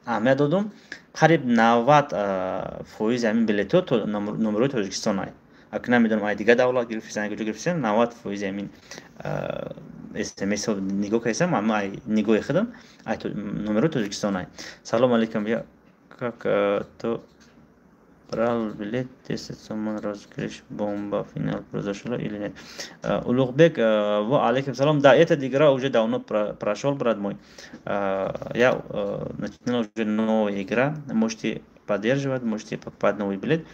A: аҳамият додум, қариб 90% ҳамин билетҳо номерои Тоҷикистон ай. Ака, намедонам, ай дигар давлат гирифтан, куҷо гирифтан. 90% ҳамин смс нигоҳ кардам, ама ай нигоҳи худам ай номерои Тоҷикистон ай. Салом алейкум, я как то брал билет 10 сомон, розыгрыш бомба финал произошел или нет? Улугбек, ва алейкум салом. Да, эта игра уже давно прошел, брат мой. Я начинал уже новая игра, можете поддерживать, можете покупать новый билет,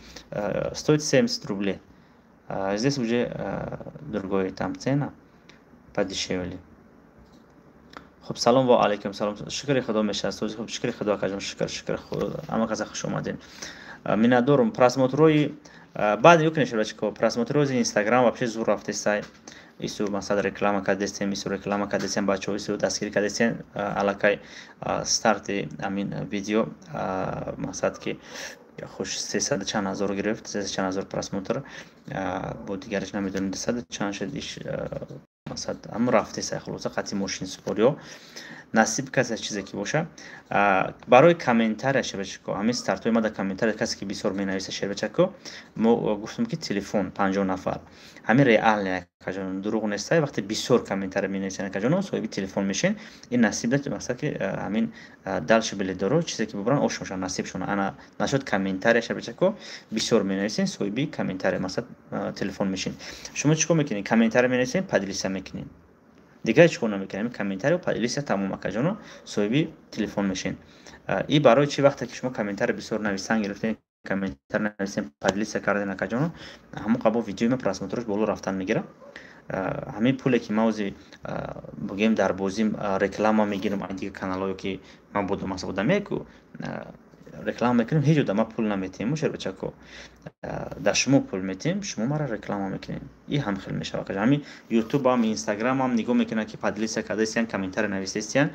A: стоит 70 рублей. Здесь уже другой там цена, подешевле. Хуб, салом, ва алейкум салом. Шукри Худо, мешавад. Хуб, шукри Худо, акаҷон, шукр, шукр Худо. Ҳама каса хуш омадем, миннатдорум. Просмотрои баъд ёкунед, шербачико, просмотрои Инстаграм вообще зур рафтесай. Ису, масалан, реклама кардестем, ису реклама кардестем, бачаҳо ису дастгирӣ кардестем. Аллакай старти амин видео, мақсад ки хуш сесаду чанд ҳазор гирифт, сесаду чанд ҳазор просмотр. Бо дигараш намедонем, 200 чанд шуд иш. Мақсад, ҳамн рафтесай. Хулоса, қатъи мошин супориё насиб касе чизе ки боша. Барои комментария, шербачако, ҳамин стартҳои ма дар комментария касе ки бисёр менависа, шербачако, мо гуфтем, ки телефон 50 нафар. Ҳамин реально, акаҷон, дурӯғ нестай. Вақте бисёр комментария менависен, акаҷоно, соҳиби телефон мешен. Ин насиб да, мақсад ки ҳамин дальше билетдоро чизе ки бубаран, ошон насибшон. Ана нашуд комментария, шербачако, бисёр менависен, соҳиби комментария, мақсад, телефон мешин. Шумо чӣ кор мекунед? Комментария менависен, поделиться мекунед, дигар чӣ кор намекунем. Комментария, поделиться, тамом, акаҷоно, соҳиби телефон мешен. И барои чӣ? Вақте ки шумо комментария бисёр нависан гирифтен, комментар нависен, поделиться карден, акаҷоно, ҳамон қабо видеои ма просмотрош боло рафтан мегирад. Ҳамин пуле ки ма ози бигӯем дар бозӣ реклама мегирам, ай дигар каналҳое ки ман будам, масалан, одамеку реклама мекунем, ҳеҷ одама пул наметиҳем, шербачако. Дар шумо пул метиҳем, шумо мара реклама мекунем. И ҳам хел мешавад. Ҳамин Ютубам, Инстаграмам нигоҳ мекунад, ки поделиться кардастиян, комментария нависестиян,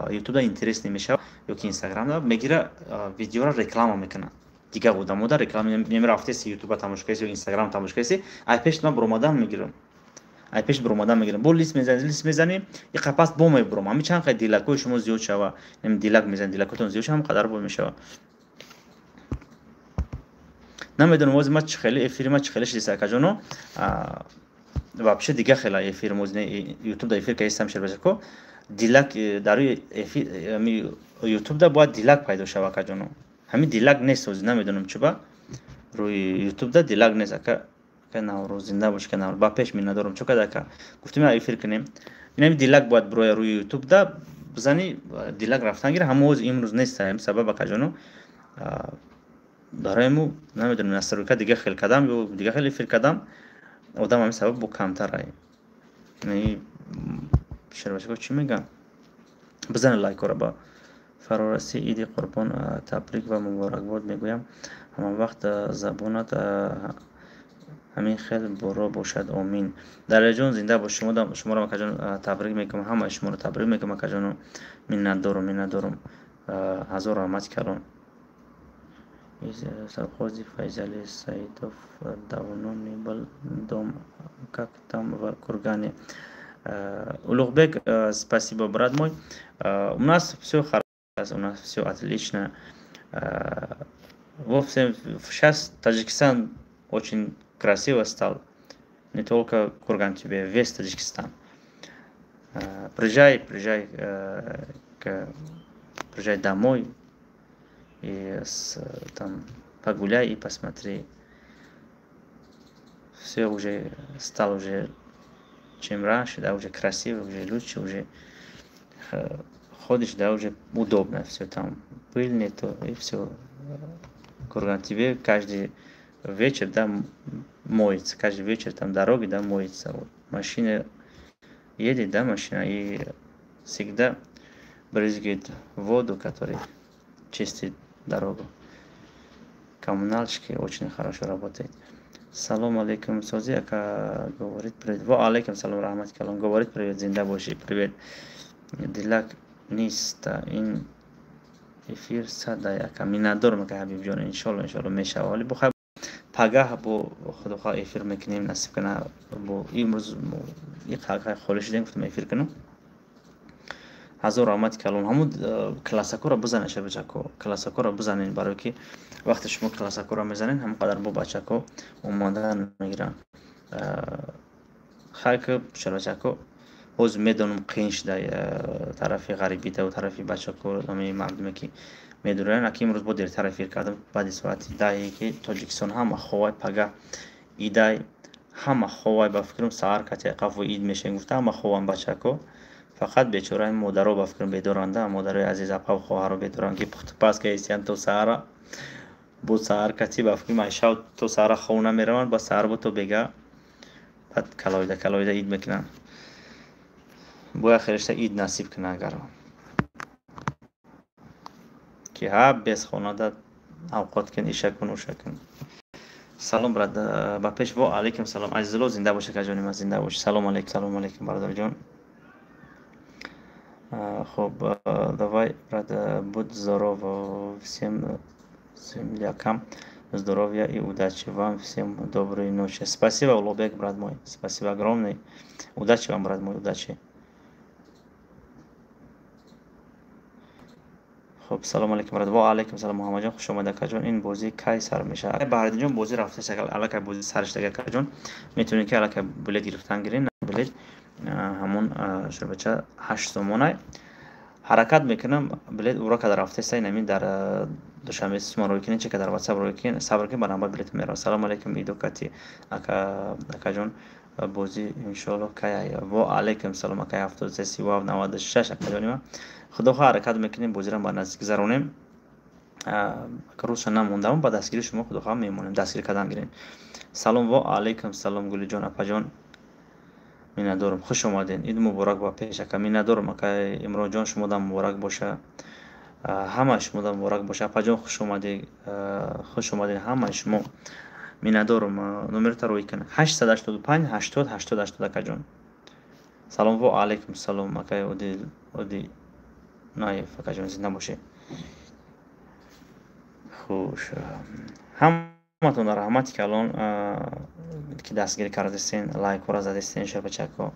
A: Ютубда интересный мешавад ё ки Инстаграмда мегира, видеоро реклама мекунад дигар одамода реклама немерафтеси. Ютуба тамошо кардеси ё Инстаграм тамошо кардеси, ай пеши ман буромадан мегирам, ай пеш буромадан мегирам. Бо лист мезани, лист мезани, и қапас бо мебурам. Ҳамин чанд қай дилакҳои шумо зиёд шава, дилак мезани, дилакҳотон зиёд шава, ҳам қадар бо мешава. Намедонам, ози ма чӣ хеле эфири ма чӣ хеле шидиса, акаҷоно. Вообще дига хела эфир мозини Ютуб да эфир каистам, шербачако. Дилак э, дар рӯи эфир Ютуб да бояд дилак пайдо шава, акаҷоно. Ҳамин дилак нест ози, намедонам чуба рӯи Ютуб да дилак нест. Ака Наврӯз зинда бош, ака Наврӯз, ба пеш миннатдорам. Чо када, ака? Гуфтем, эфир кунем. Инами дилак бояд бироя рӯи Ютуб да, бизани, дилак рафтан гира. Ҳама ози имрӯз нест. Ҳамин сабаб, акаҷоно, барои мо намедонам, настройка дига хел кардам ё дига хел эфир кардам, одам ҳамин сабаб бо камтар. Ай шербачако чӣ мегӯям? Бизани лайкора. Ба фарорасии Иди Қурбон табрик ва муборакбод мегӯям. Ҳама вақт забонат ҳамин хел боро бошад, омин. Далерҷон, зинда бош. Шуморо, акаҷон, табрик мекунам, ҳамаи шуморо табрик мекунам, акаҷоно. Миннатдорум, миннатдорум, ҳазор раҳмати калон. Из совхозе Файзали Саидов давно не был дом, как там в Кургане? Улугбек, спасибо, брат мой. У нас все хорошо, у нас все отлично. Вовсе сейчас Таджикистан очень красиво стал. Не только Курган тебе, весь Таджикистан. Приезжай, приезжай, приезжай домой и там погуляй и посмотри. Все уже стало уже, чем раньше, да, уже красиво, уже лучше, уже ходишь, да, уже удобно все там, пыль нету и все. Курган тебе каждый вечер, да, моется, каждый вечер там дороги, да, моется. Вот, машина едет, да, машина, и всегда брызгает воду, которая чистит дорогу. Коммуналщики очень хорошо работает. Салом алейкум, сози ака, говорит привет. Ва алейкум салом, раҳмати калом. Говорит привет, зинда бошӣ, привет. Дилак неста ин эфир садай ака. Миннатдорам, ака Ҳабибҷон, иншолло, иншолло мешава. Вале бо пагаҳ бо худохоҳ эфир мекунем, насиб кана. Бо имрӯз иқақай холӣ шудем, гуфтам эфир кунам. Ҳазор раҳмати калон. Ҳамун классакоро бизанед, шабачако, классакоро бизанед, барое ки вақте шумо классакоро мезанед, ҳамон қадар бо бачако омодан мегиранд. Хайр, шабачако, ҳозир медонам, қиин шуда тарафи ғарибидаву тарафи бачако, ҳамаи мардуме ки медуранд. Аки имрӯз бо дертар эфир кардам, баъди соати 10-е ки Тоҷикистон ҳама ховай, пага идай, ҳама ховай. Ба фикрам, саҳар кати қафо ид мешавем гуфта, ҳама хованд бачако. Фақат бечораи модаро, ба фикрам, бедоранда, модарои азиз, апаву хоҳаро бедоранд, ки пухтупаз каистиянд то саҳара. Бо саҳар кати, ба фикрам, ай шав то саҳара хов намераванд, ба саҳар бо то бега, баъд калоида калоида ид мекунанд. Бояд хелешта ид насиб кунад, агар ки ҳа без хонада авқот кун, иша кун, уша кун. Салом, брат, ба пеш. Во алейкум салом, Азизулло, зинда бош, акаҷони ман, зинда бош. Салом алейкум, салом алейкум, бародарҷон. Хоб, давай, брат, будь здоров, всем землякам здоровья и удачи вам, всем доброй ночи. Спасибо, Улугбек, брат мой, спасибо огромный. Удачи вам, брат мой, удачи. Хоб, салом алейкум, брат. Ва алейкум салом, Муҳаммадҷон, хуш омад, акаҷон. Ин бозӣ кай сар мешавад? Баҳриддинҷон, бозӣ рафтааст, аллакай бозӣ сар шуда, акаҷон. Метавонед ки аллакай билет гирифтан гиред. Билет ҳамон, шурбача, 8 сомонай. Ҳаракат мекунам, билет ура када рафтааст, инами дар Душанбе сума рӯй кунед, чека дар Ватсап рӯй кунед, сабр кунед, ба навбат билет меравад. Салом алейкум, идокати акаҷон, бозӣ иншоалло кай? Во алейкум салом, акай 73 37 96, акаҷони ман. Худохоҳ, ҳаракат мекунем, бозиро ба наздик гузаронем. Рӯзша намондам, ба дастгири шумо, худохоҳ, мемонем, дастгирӣ кардан гирем. Салом, во алейкум салом, Гулиҷон апаҷон, миннатдорам, хуш омадед, ид муборак ба пеш, ака. Миннатдорам, акай Имронҷон, шумодам муборак боша, ҳамаи шумодам муборак боша. Апаҷон, хуш омадед, хуш омадед ҳамаи шумо, миннатдорам. Номерта рӯй кун: 885 80 80 80, акаҷон. Салом, во алейкум салом, акай Оди Наев, акаҷон, зинда бошед. Хуш, ҳаматон раҳмати калон, ки дастгирӣ кардастен, лайкҳоро задастен, шабачако.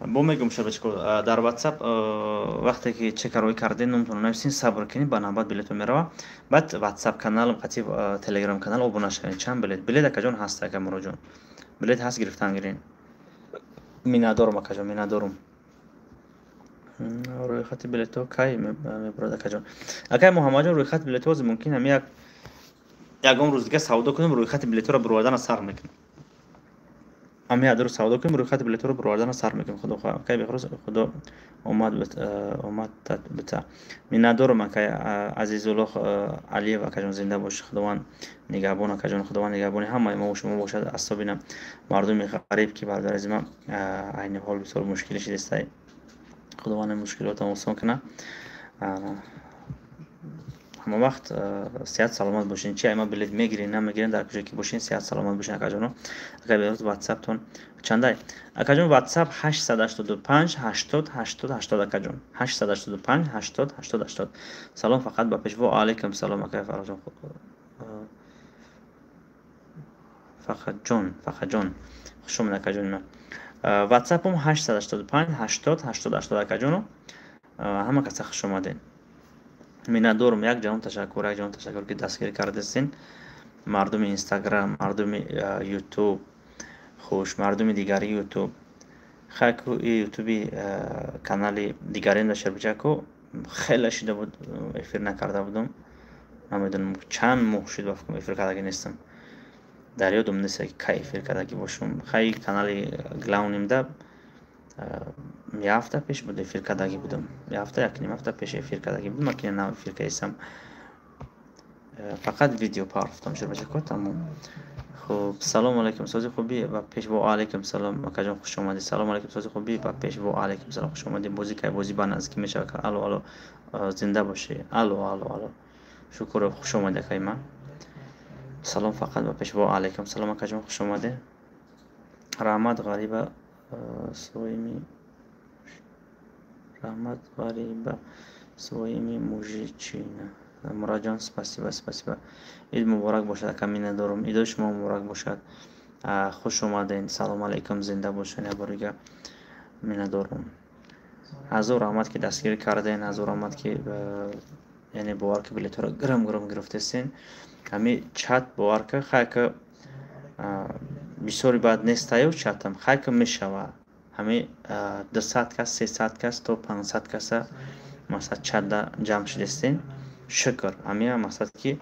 A: Бо мегӯм, шабачако, дар Ватсап вақте ки чека рӯй кардем, номтонро нависен, сабр кунед, ба навбат билетон мерава. Баъд Ватсап каналам қати Телеграм канал обуна шавед. Чанд билет? Билет, акаҷон, ҳаст, ака Муроҷон, билет ҳаст, гирифтан гирен. Миннатдорам, акаҷон, миннатдорам. Рӯйхати билетҳо кай мебурад, акаҷон? Акай Муҳаммадҷон, рӯйхати билетҳо ҳозир мумкин ҳами як ягон рӯз дига савдо кунем, рӯйхати билетҳоро бировардана сар мекунем. Ҳами як рӯз савдо кунем, рӯйхати билетҳоро бировардана сар мекунем, худо хоҳад. Акай Беҳрӯз, худо омад омад бита. Миннатдорам, акай Азизуллоҳ Алиев, акаҷон, зинда бошӣ, худованд нигаҳбон, акаҷон, худованд нигаҳбони ҳамаи мо шумо бошад, асобина мардуми ғариб, ки бародари азизи ман, айни ҳол бисёр мушкилӣ шидистай. Худованд мушкилотам осон кунад. Ҳама вақт сеҳат саломат бошед. Чи айма билет мегирен, намегирен, дар куҷое ки бошен, сеҳат саломат бошен, акаҷоно. Акай Беҳрӯз, Ватсаптон чандай, акаҷон? Ватсап 885 80 80 80, акаҷон, 885 80 80 80. Салом, фақат ба пеш. Во алейкум салом, акай Фарҳодҷон, Фақатҷон, Фақатҷон, хуш омад, акаҷони ман. Ватсапом 885 80 80 80, акаҷоно. Ҳама каса хуш омадед, миннатдорам. Як ҷаҳон ташаккур, як ҷаҳон ташаккур, ки дастгирӣ кардастин. Мардуми Инстаграм, мардуми Ютуб, хуш, мардуми дигари Ютуб, хайку Ютуби канали дигарин шербичаку хеле шида буд, эфир накарда будам. Намедонам, чанд моҳ шуд, ба фикрам, эфир кардагӣ нестам. Дар ёдам нест, ки кай эфир кардагӣ бошам. Хай, канали главныймда як ҳафта пеш буд, эфир кардагӣ будам, як ҳафта, як ним ҳафта пеш эфир кардагӣ будам. Акина нав эфир кардистам, фақат видео партофтам, шербачако, тамом. Хуб, салому алайкум, сози хубӣ, ба пеш. Во алайкум салом, акаҷон, хуш омадӣ. Салому алайкум, сози хубӣ, ба пеш. Во алайкум салом, хуш омадӣ. Бозӣ кай? Бозӣ ба наздикӣ мешавад. Алло, алло, зинда бошӣ. Алло, алло, алло. Шукуров, хуш омадед, акаи ман. Салом фақат ба пеш. Ва алайкум салом, акаҷон, хуш омадед. Раҳмат ғариба своими, раҳмат ғариба своими мужичина. Мурадҷон, спасибо, спасибо. Ид муборак бошад, ака, миннатдорум. Идои шумо муборак бошад. Хуш омадед. Салом алайкум, зинда бошед як бори дигар. Миннатдорум. Ҳазор раҳмат, ки дастгирӣ кардем, ҳазор раҳмат, ки яъне бовар ки билетҳоро гирам гирам гирифтесен. Ҳами чат бовар ка, хай ка бисёри баъд нестаю чатам, хай ка мешава. Ҳами 200 кас, 300 кас то 500 каса масалан чатда ҷамъ шудестен. Шукр. Ҳамия мақсад ки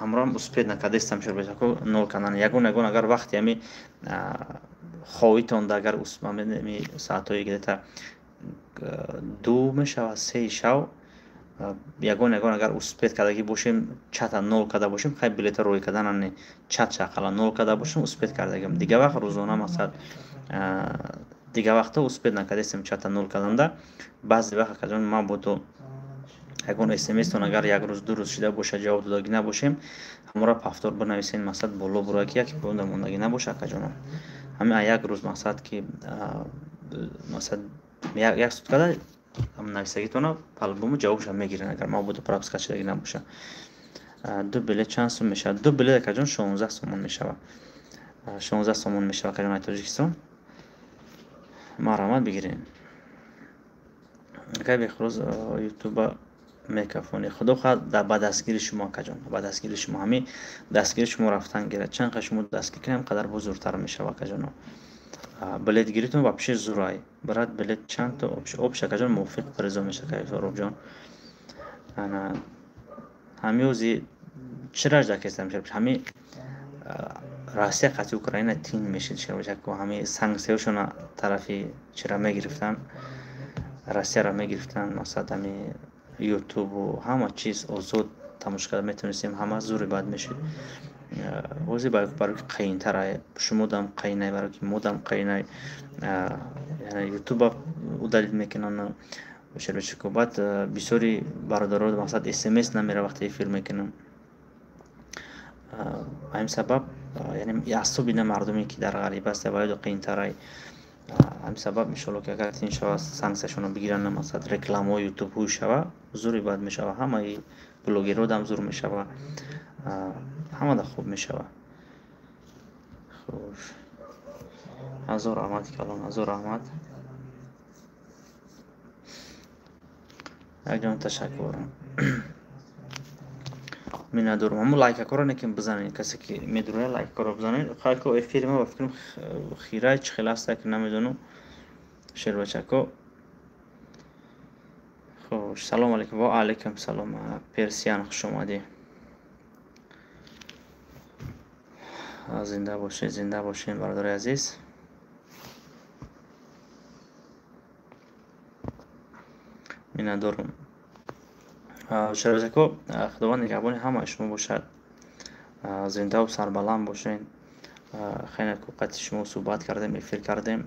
A: ҳамроҳам успеть накардестам шербачако нол кардан. Ягон ягон агар вақти ҳами ховитонда агар саатҳои где-то 2 мешавад, 3 шав, ягон ягон агар успеть кардагӣ бошем, чата нол карда бошем, хай билета рӯй карданам не, чат шақала нол карда бошем, успеть кардагим. Дигар вақт рӯзона мақсад дигар вақтҳо успеть накардестем чата нол карданда. Баъзе вақт акаҷон ман буду ягон смстон агар як рӯз ду рӯз шида бошад, ҷавоб додагӣ набошем, ҳамора повтор бинависен, мақсад боло бурояд, ки яке бонда мондагӣ набошад, акаҷонам. Ҳамин як рӯз мақсад ки мақсад як суткада нависагитона по-любому ҷавобша мегирен, агар мабодо пропуска шидагӣ набошад. Ду билет чанд сум мешавад? Ду билет, акаҷон, 16 сомон мешавад. 16 сомон мешавад, акаҷон, ай Тоҷикистон. Марҳамат, бигирен. Акай Бехрӯз, ютуба мекафонӣ. Худо хоҳад, ба дастгири шумо, акаҷон, ба дастгири шумо. Ҳамин дастгири шумо рафтан гирад. Чанд қадр шумо дастгир кунем, қадар бузургтар мешавад, акаҷоно. Билетгиритон вообще зурай. Брат, билет чанд то общ, акаҷон, мувофиқ призо мешавад, акай Соробҷон. Ана ҳамёзи чираш дакестам шер. Ҳами Россия қати Украина тин мешид, шербачако, ҳами санксияшона тарафи чира мегирифтан, Россияро мегирифтан, мақсад ҳами ютубу ҳама чиз озод тамошо карда метавонистем, ҳама зури бад мешид. Ҳозир барои ки қайинтарай, шумодам қайинай, барои ки модам қайинай, яъне ютуба удалить мекунанд, шербачако. Баъд бисёри бародаро мақсад смс намера вақте эфир мекунам. Ҳамин сабаб, яъне особенно мардуме ки дар ғариб аст, бояд қийинтарай. Ҳамин сабаб иншоалло ки агар тин шава, санксияшонро бигиранд, мақсад рекламаҳои ютуб ҳуй шава, зури бад мешава, ҳамаи блогеродам зур мешава, ҳамада хуб мешава. Хуш, ҳазор раҳмат, калон, ҳазор раҳмат. Якҷон ташаккур. Миннатдорум. Ҳамун лайкакоро некин бизанед, касе ки медурояд, лайкакоро бизанед. Хайко эфири ма ба фикрам хирай чӣ хел аста, ки намедонам, шербачако. Хуш, салом алейкум. Ва алейкум салом, Персиян, хуш омадӣ. Зинда бошед, зинда бошед, бародари азиз. Миннатдорум. Шербачако, Худованд нигаҳбони ҳамаи шумо бошад. Зиндаву сарбаланд бошед. Хеле ку қати шумо суҳбат кардем, эфир кардем,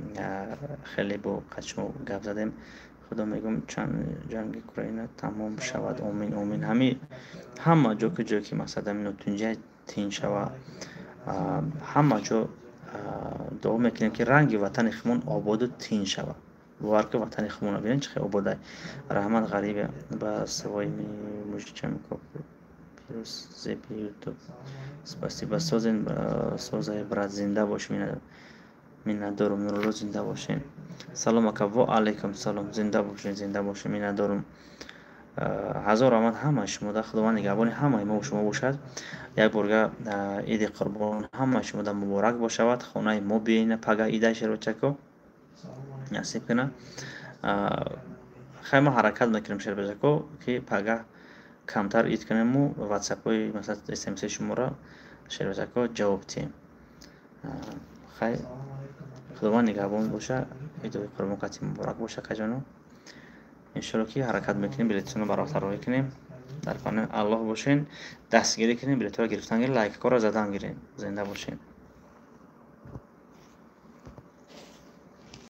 A: хеле бо қати шумо гап задем. Худо мегӯм, чанд ҷанги Украина тамом шавад. Омин, омин. Ҳами ҳама ҷо ки ҷое ки мақсад ҳамин нотунҷа тин шава, ҳама ҷо дуо мекунем, ки ранги ватани худмон ободу тин шава. Бовар ки ватани худмонро бинед, чӣ хел ободай. Раҳмат ғарибе ба своими мужичами плюс зепи ютуб. Спасибо, созен, созай, брат, зинда бош, миннатдорум. Нурулло, зинда бошед. Салом, ака. Ва алайкум салом, зинда бошед, зинда бошед, миннатдорум. Ҳазор раҳмат ҳамаи шумода. Худованд нигаҳбони ҳамаи мо шумо бошад. Як борга иди қурбон ҳамаи шумода муборак бошавад. Хонаи мо биёина пага ида, шербачако, насиб кунад. Хай, мо ҳаракат мекунем, шербачако, ки пага камтар ид кунему, ватсапҳои масалан смс шуморо, шербачако, ҷавоб диҳем. Хай, Худованд нигаҳбон боша. Идои қурбон қатъи муборак боша, акаҷоно. Иншоалло ки ҳаракат мекунем, билетатонро барвақт роҳӣ кунем. Дар паноҳи Аллоҳ бошен, дастгирӣ кунем, билетҳоро гирифтан гирен, лайкҳоро задан гирен. Зинда бошен.